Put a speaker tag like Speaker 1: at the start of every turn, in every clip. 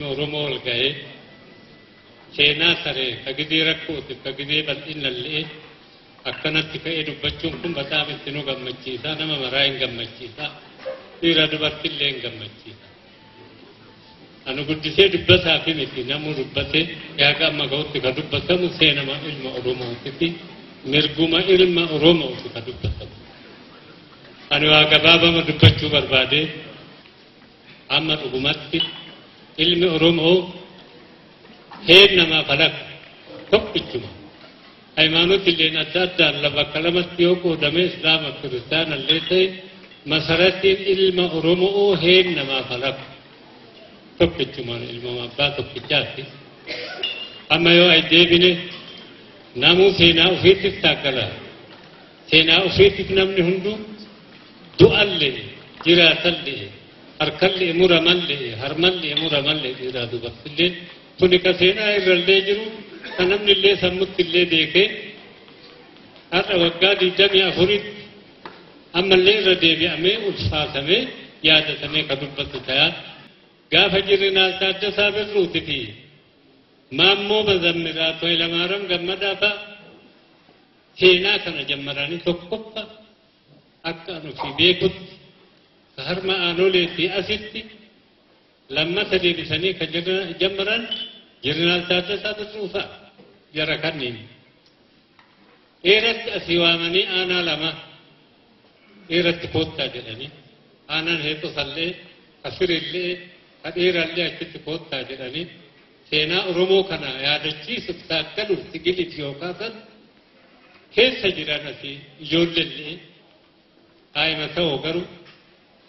Speaker 1: Oromoo ol ga'ee seenaa saree ka gizee rakkootiif ka gizee bal'inallee akkanatti ka'ee dubbachuun kun bataam itti nu gammachiisa, nama maraa hin gammachiisa, dhiira dubartillee hin gammachiisa. Anu guddisee dubbataa fi miti namuu dubbate yaaqa amma ga'utti ka dubbatamu seenama ilma Oromootifi mirguma ilma Oromooti ka dubbatamu. Ani waa gabaabama dubbachuu barbaade amma dhugumatti ilmi Oromoo heer namaa falaka tokkichuma. Hayimaanotilleen adda addaan bakka lamatti yoo qoodame Islaama kiristaanallee ta'e masaratiin ilma Oromoo heer namaa falaka tokkichumaan ilma abbaa tokkichaati. Amma yoo ay deebine namuu seenaa ofiittif taaggala. Seenaa ofiittif namni hunduu du'allee jiraatallee harkallee muramallee harmallee muramallee dhiiraa dubartillee kuni ka seenaa irrallee jiru ka namnillee sammuttillee beekee har'a waggaa 24tti ammallee irra deebi'amee ulfaatamee yaadatamee ka dubbatu ta'a. Gaafa Jeneraal Taaddasaa Birruuti fi Maammoo Mazammiraa Hayilamaariyaam Gammadaa fa'a seenaa kana jammaranii tokkoffa akka anu fi beekutti ka harma aanoleetii asitti lammata deebisanii ka jammaran Jeneraal Taaddasaa Birruu fa'a jara kanneen. Dheeratti asii waamanii aanaa lama dheeratti koottaa jedhanii aanaan heexosallee ka firillee ka dheerallee achitti koottaa jedhanii seenaa Oromoo kana yaadachiisuuf taakkaluuf sigiliif yookaan keessa jiran asii ijoolleellee haayima ta'uu garuu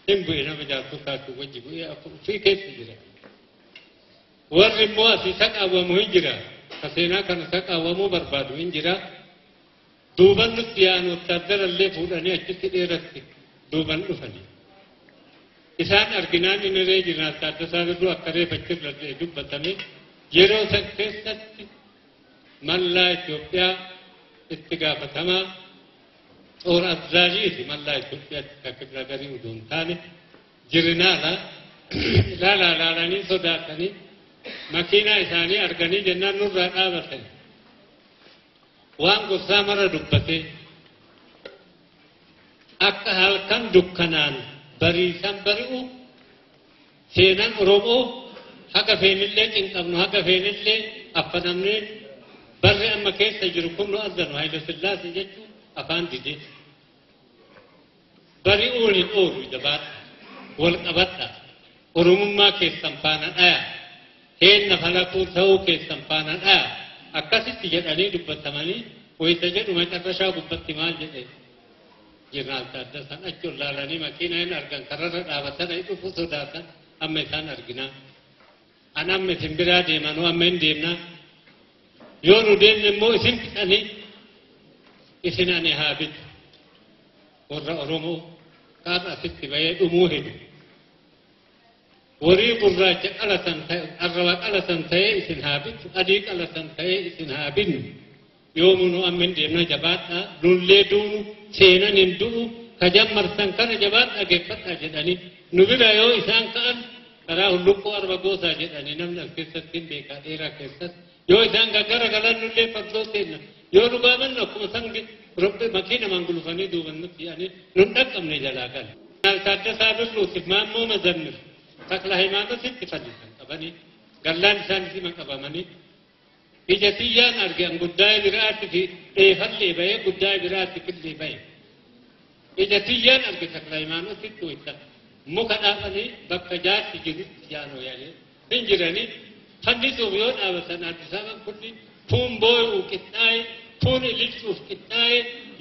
Speaker 1: hin bu'e nama jaartotaatti wajji bu'ee ofii keessa jira. Warri immoo asii saqaawwamu hin jira. Ka seenaa kana saqaawwamuu barbaadu hin jira. Duuban nutti yaa'an wotaaddarallee fuudhanii achitti dheeratti duuban dhufanii. Isaan arginaan inni ree Jeneraal Taaddasaa Birruu akka reef achirra dubbatame yeroo san keessatti mallaa Itoophiyaa itti gaafatamaa xoor azzaajiiti mallaa Itoophiyaatti kan kibra garii utuu hin taane jirinaala ilaalaa ilaalanii sodaatanii makiinaa isaanii arganii jennaan nurraa dhaabatan. Waan gorsaa mara dubbatee akka halkan dukkanaan bariisan bari'u seenaan Oromoo haga feenillee cinqabnu haga feenillee affanamnee barri amma keessa jiru kun nu azzanu Haayila Sillaasee jechuun afaan didee. Bari'uun hin oolu jabaadha. Wal qabadha. Oromummaa keessan faana dhaya. Heenna falaquu ta'uu keessan faana dhaya. Akkasitti jedhanii dubbatamanii wayita jedhu macarrashaa gubbatti maal jedhe Jeneraal Taaddasaan achi ol laalanii makiinaa hin argan kararra dhaabatan dhufu sodaatan amma isaan arginaa. An amma isin biraa deemanuu amma hin deemnaa. Yoo nu deemne immoo isin fixanii isin ani haa bitu. Warra Oromoo qaama asitti bahee dhumuu hedu. Warii gurraacha qalatan ta'e arraba qalatan ta'ee isin haa bitu adii qalatan ta'ee isin haa binnu. Yoomuu nu amma hin deemna jabaadhaa lullee duunu seenan hin du'u ka jammarsan kana jabaadhaa geeffadhaa jedhanii nu bira yoo isaan ka'an karaa hulluqqoo arba goosaa jedhanii namni as keessatti hin beekaa dheeraa keessatti yoo isaan gaggara galan nullee fardoo seenna yoo nu gaafannu akkuma san robbee makiinamaan gulufanii duuban nutti yaa'anii nun dhaqqabne jalaa gala. Taaddasaa Birruutiif Maammoo Mazammir Takla Hayimaanotitti fannisan qabanii gallaan isaan isima qabamanii ija tiyyaan arge an guddaa'ee biraatti fi dheefallee bahee guddaa'ee biraatti fillee bahe. Ija tiyyaan arge Takla Hayimaanotitti wayita muka dhaabanii bakka jaarsi jirutti jaanoo yaa'ee hin jiranii fannisuuf yoo dhaabatan Addis Ababaan kunni fuun boo'uu qixxaa'e fuun ililchuuf qixxaa'e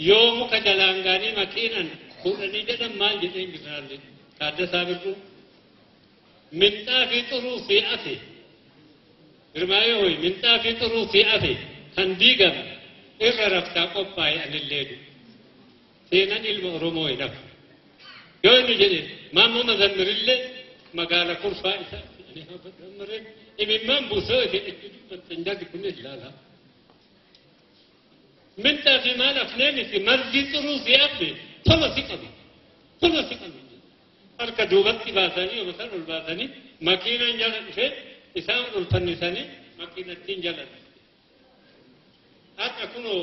Speaker 1: yoo muka jalaan gaanii makiinan fuudhanii jedhan maal jedheen Jeneraal Taaddasaa Birruu minxaafii xuruu fi afe Girmaayee hoyi minxaafii xuruu fi afe kan diigame irra raftaa qophaa'e anillee du seenan ilma Oromoo hin hafu. Yoo inni jedhe Maammoo Mazammirillee magaala kurfaa isaa imimmaan buusoo itti dubbattan jarri kun ilaala. Minxaafii maal afneen isi margi xuruu si hafe tola si qabu tola si qabu. Harka duubatti baasanii yoo isaan ol baasanii makiinaan jala dhufee Isaan ol fannisanii makiinattiin jalan. Akka kunoo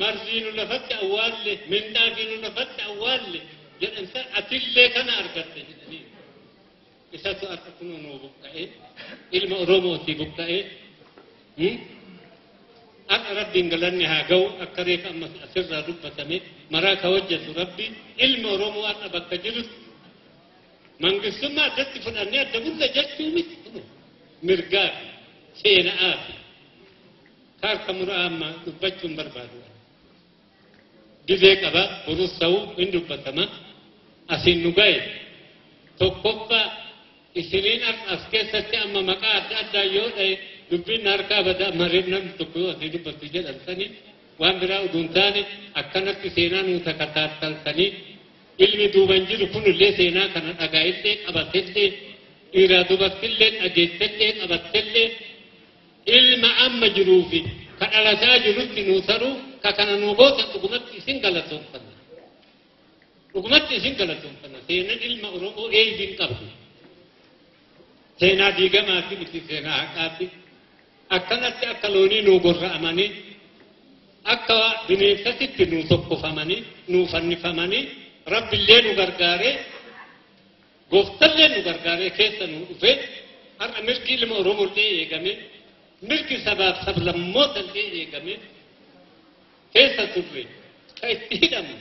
Speaker 1: marzii nu lafatti awwaalle, minxaafii nu lafatti awwaalle jedhan san atillee kana argatte jedhanii. Isatu akka kunoo nuu buqqa'ee, ilma Oromootii buqqa'ee. Akka Rabbiin galanni haa ga'u, akka reefa amma asirraa dubbatame maraa ka hojjetu Rabbi ilma Oromoo akka bakka jirutti mangistummaa addatti fudhannee adda bulla jechuu miti, mirgaa fi seena'aa fi harka muraa amma dubbachuun barbaadu. Gizee qaba, borus ta'uu hin dubbatama. Asiin nu ga'e tokkoffaa isiniin as keessatti amma maqaa adda addaa yoo dha'e dubbiin harkaa bada mareef namni tokko yoo asii dubbattu jedhan sani waan biraa utuu hin taane akkanatti seenaa nuu takataattaltanii ilmi duuban jiru kunillee seenaa kana dhagaa'illee qabatellee dhiiraa dubartillee dhageettellee qabattellee ilma amma jiruu fi ka dhalataa jirutti nuu taruu ka kana nuu gootan dhugumatti isin galatoonfanna. Dhugumatti isin galatoonfanna. Seenaan ilma Oromoo eeybiin qabdu. Seenaa diigamaati miti, seenaa haqaati. Akkanatti akka loonii nuu gorra'amanii, akka bineensatitti nuu tokkofamanii, nuu fannifamanii, Rabbillee nu gargaaree, gooftallee nu gargaaree keessa nuu dhufee har'a mirgi ilma Oromollee eegame, mirgi sabaaf sablammootallee eegame keessa turre, ka itti hidhamne,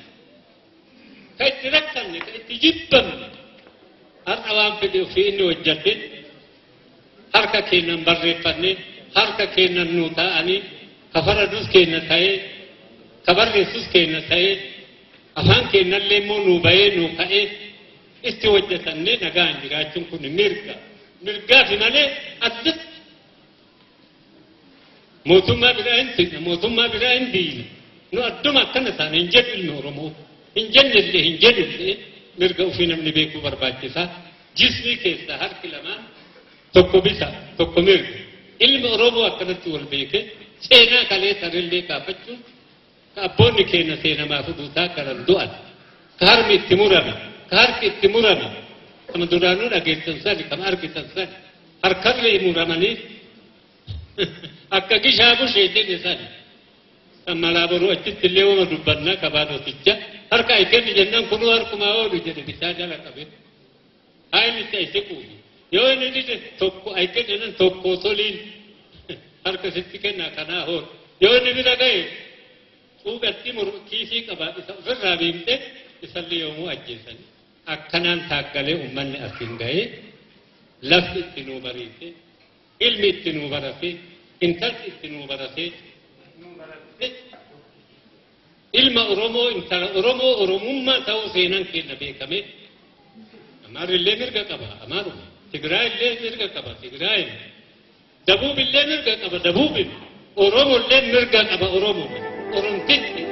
Speaker 1: ka itti rakkanne, ka itti jibbamne, har'a waan fedhe ofii inni hojjate harka keenyan barreeffanne, harka keenyan nuu taa'anii, ka faradus keenya ta'ee, ka barreessus keenya ta'ee, afaan keenyallee immoo nuu bahee nuu ka'ee itti hojjetannee nagaan jiraachuun kun mirga. Mirgaafi malee addatti mootummaa biraa hin fidna, mootummaa biraa hin diina. Nu adduma akkana taane hin jedhu ilmi Oromoo. Hin jennellee hin jedhullee mirga ofii namni beekuu barbaachisaa. Jismii keessaa harki lamaan tokko bisa, tokko mirga. Ilmi Oromoo akkanatti wal beekee seenaa kalee tarillee kaafachuun ka abboonni keenya seenamaa fuduutaa karan du'an, ka harmi itti murame, ka harki itti murame, kama duraanuu dhageessan sani, kama argitan sani, harkarree muramanii akka gishaa bushee jedhe sani. Kan malaa boruu achitti illee wama dubbannaa kabaadoticha harka ay kenni jennaan kunuu harkumaa oolu jedhe bitaa jala qabe. Haa inni itti ay siquufi. Yoo inni dide tokko ay kenni jennaan tokko toliin harka sitti kennaa kanaa hoolu. Yoo inni bira ga'e cuuqatti kiisii qaba isa ofirraa biimte isallee yoomuu ajjeesani. Akkanaan taaggalee uummanni asiin ga'ee lafti itti nuu bariite, ilmi itti nuu barate, intalti itti nuu barate, ilma Oromoo intala Oromoo Oromummaa ta'uu seenaan keenya beekame. Amaarrillee mirga qaba, Amaaruma. Tigraayillee mirga qaba, Tigraayin. Dabuubillee mirga qaba, Dabuubin. Oromollee mirga qaba, Oromoo. Oromtichi.